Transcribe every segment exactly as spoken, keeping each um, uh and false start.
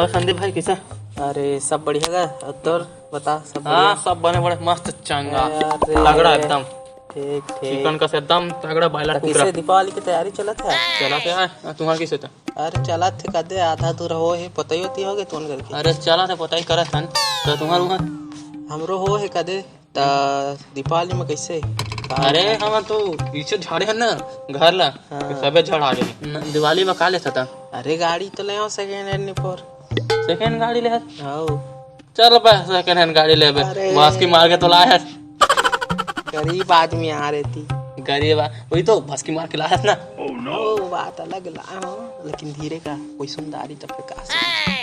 और संदीप भाई, कैसा? अरे, सब बढ़िया गा। और तोर बता, सब हाँ, बढ़िया? सब बने बड़े मस्त, चंगा, अरे, तगड़ा एकदम। ठीक, ठीक। चिकन कस एकदम तगड़ा, बायला त टुकड़ा। कैसे दीपावली की तैयारी चलत हे? चलत हे, हाँ, तुम्हार कैसे त? अरे, चलत हे कदे, आधा अधूरा हो हे, पोतई ओतई हो गे तुमन घर के? अरे, चलत हे, पोतई करत हन। त तुम्हार उहाँ? हमरो हो हे कदे। त दीपावली में कैसे? का अरे, होता? हम तो पीछे झाड़े हन ना घर ला, हाँ। सबे झाड़ आ गे। न, दिवाली में का लेथस त? अरे, गाड़ी तो ले आओ second hand निपोर। Second गाड़ी ले हस? हाँ। चल बे, second hand गाड़ी लेबे। अरे। भसकी मार के तो लाए हस। गरीब आदमी आ रहती। गरीब आ-, वही तो भसकी मार के लाए हस ना। ओ, बात अलग ला हो, लेकिन धीरे का, कोई सुनदारी तो प्रकाश।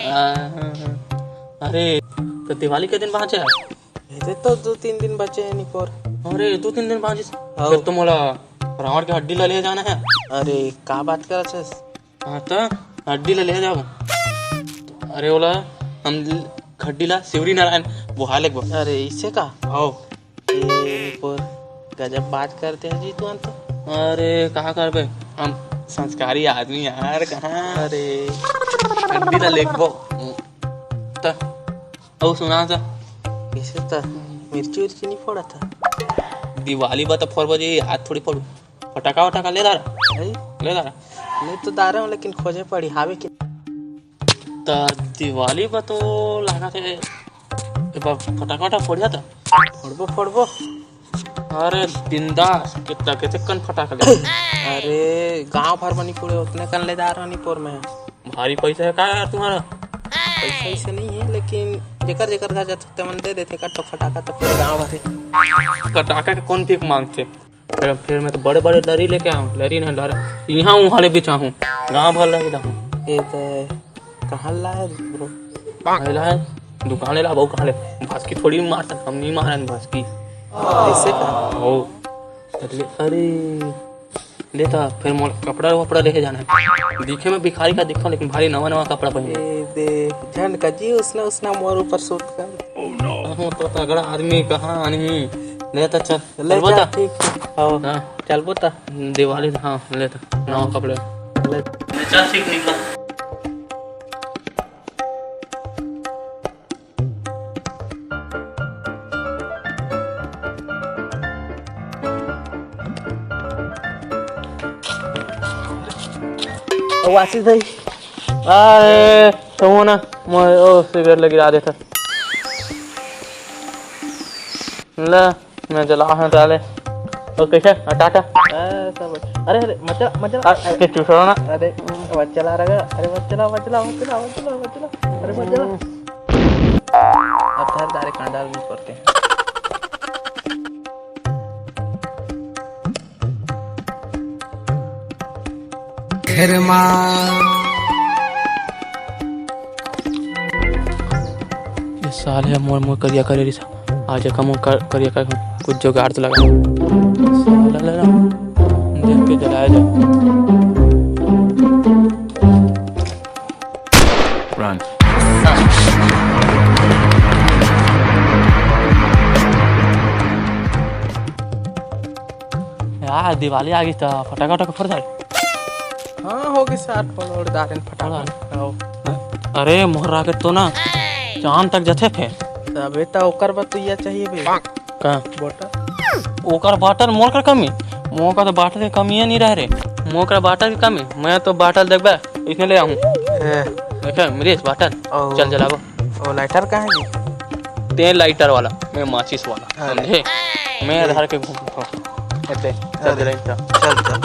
हाँ, हाँ, हाँ। अरे, तो दिवाली के दिन बाँचे हे? एदे तो दू तीन दिन बचे हे निपोर। अरे, दू तीन दिन बाँचिस? हव। फिर तो मोला रावण के हड्डी ला ले जाना हे। अरे, का बात करत हस? हाँ त, हड्डी ला ले जाबो। अरे, ओला हम हड्डी ला शिवरी नारायण बोहा लेगबो। अरे, इसे का? हव। ए निपोर, गजब बात करते हैं जी तुमन तो। अरे, का करबे? हम संस्कारी आदमी यार, कहाँ? अरे। हड्डी ला लेगबो। त अउ सुना त। कइसे त मिर्ची उर्ची नइ फोड़त ह? दिवाली बर त फोड़बो जी, आज थोड़ी फोड़ू। फटाका वटाका ले डारा। अई? ले डारा। ले तो डारे हूँ, लेकिन खोजे पड़ी, हावे कि? त दिवाली बर तो लागत हे, ए बार फटाका वटाका फोड़िया त? फोड़बो, फोड़बो। अरे बिंदास, कितना, कितने कन फटाका ले? अरे, गांव भर म नइ पूरे, ओतने कन ले डारे हूँ निपोर में। भारी पैसा हे का यार तुम्हारा? पैसा वैसा नइ हे, लेकिन जेकर जेकर घर जाथे, तेमन दे देथे, का तो फटाका तो पूरे गांव भर हे। फटाका के कौन भीख मांगथे? फिर, फिर मैं तो बड़े बड़े लरी लेके आऊँ, लरी नहीं लर, इहाँ उहाँ ले बिछाहूँ, गांव भर ले बिछाहूँ। ए तो कहाँ ला हे bro? कहाँ ला हे? दुकान ले ला, वो कहाँ ले? भसकी थोड़ी मारता, हम नहीं मारन भसकी। ऐसे का? हो। अरे, अरे, लेता, फिर मोर कपड़ा वपड़ा लेके जाना हे। दिखे में भिखारी का दिखा, लेकिन भारी नवा नवा कपड़ा पहने। ए दे, झंड का जी, उसने, उसने मोर ऊपर सूट कर। हम तो तगड़ा आदमी, कहाँ आनी? लेता, चल। ले चलबो जा, ता? ठीक। हाँ। हाँ। चलबो ता? दिवाली, हाँ, लेता। नवा कपड़ा। ले। ले, चल, ठीक निकला। ओ आशीष भाई, अरे, तुम ना, मैं, ओ, सिगरेट लगी रहा देता। ले, मैं जला हूँ डाले। ओ, कैसे? आ, टाटा। आ, सब अच्छा। अरे, अरे, मत चला, मत चला। आ, अरे, के चूसो ना। अरे, मत चला रहा। अरे, मत चला, मत चला, मत चला, मत चला, मत चला। अरे, मत चला। अब धर डाले, कांदा भी करते हैं। घर मा। ये साले मोर, मोर करिया करे रिसा। आज एकर मोर कर, करिया कर कुछ जुगाड़ तो लगा। साला ले ना, देख के जलाया जा। Run। यार, दिवाली आ गई त फटाका वटाका फोड़ डाल। हाँ, हो गई सार, फोड़ डारेन फटाका। फोड़ डाल। आओ। अरे, मोर rocket तो ना चांद तक जथे फेर। अबे त ओकर बर तो ये चाहिए बे। का? Bottle। ओकर bottle मोर कर कमी? मोर कर तो bottle के कमी नहीं रह रे। मोर कर bottle की कमी? मैं तो bottle देखबे, इसने ले आऊँ। ए। देखे, मिरिस bottle। ओ। चल जलाबो। ओ, lighter कहाँ है जी? ते lighter वाला, मैं माचिस वाला, अरे। समझे? मैं ए। धर के घूम, हाँ। एते, चल, अरे। चल, चल। चल, चल।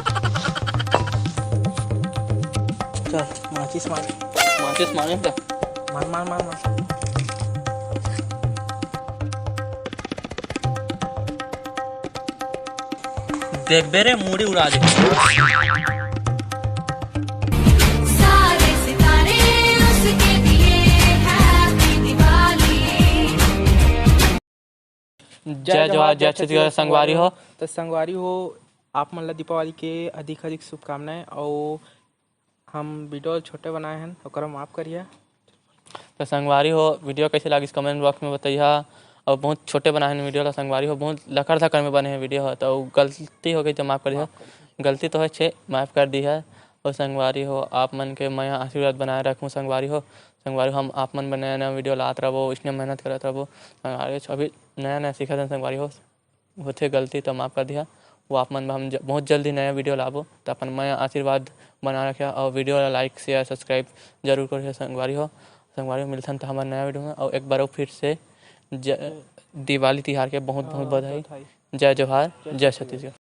चल, माचिस मार। माचिस मारे तो। मार, मार, मार, मार। देख बे रे, मुड़ी उड़ा दे। सारे सितारे उसके दिए, Happy दिवाली। जय जोहार, जय छत्तीसगढ़ संगवारी हो। तो संगवारी हो, आप मन ला दीपावली के अधिक अधिक शुभकामनाएं। और हम video छोटे बनाए हन, ओकरा माफ करिहा। तो संगवारी हो, video कैसे लागिस comment box में बतइहा। और बहुत छोटे बनाए हन video ला संगवारी हो, बहुत लखर धकर में बने हे video ह, तो गलती हो गई तो माफ करिहा। माफ करिहा। गलती तो होय छे, माफ कर दिहा। और संगवारी हो, आप मन के मया आशीर्वाद बनाए रखूँ संगवारी हो। संगवारी हो, हम आप मन बर नया नया वीडियो लात रहबो, इसने मेहनत करत रहबो। संगवारी हो, अभी नया नया सीखत हन संगवारी हो, होथे गलती तो माफ कर दिहा। वो आप मन बर हम ज-, बहुत जल्दी नया वीडियो लाबो, तो अपन मैं आशीर्वाद बना रखिया और वीडियो ला like share subscribe जरूर करिहा संगवारी हो। संगवारी हो, मिलथन तो हमारे नया वीडियो में, और एक बार फिर से ज-, दिवाली तिहार के बहुत बहुत हाँ, बधाई। बधाई। जय जोहार, जय जय छत्तीसगढ़।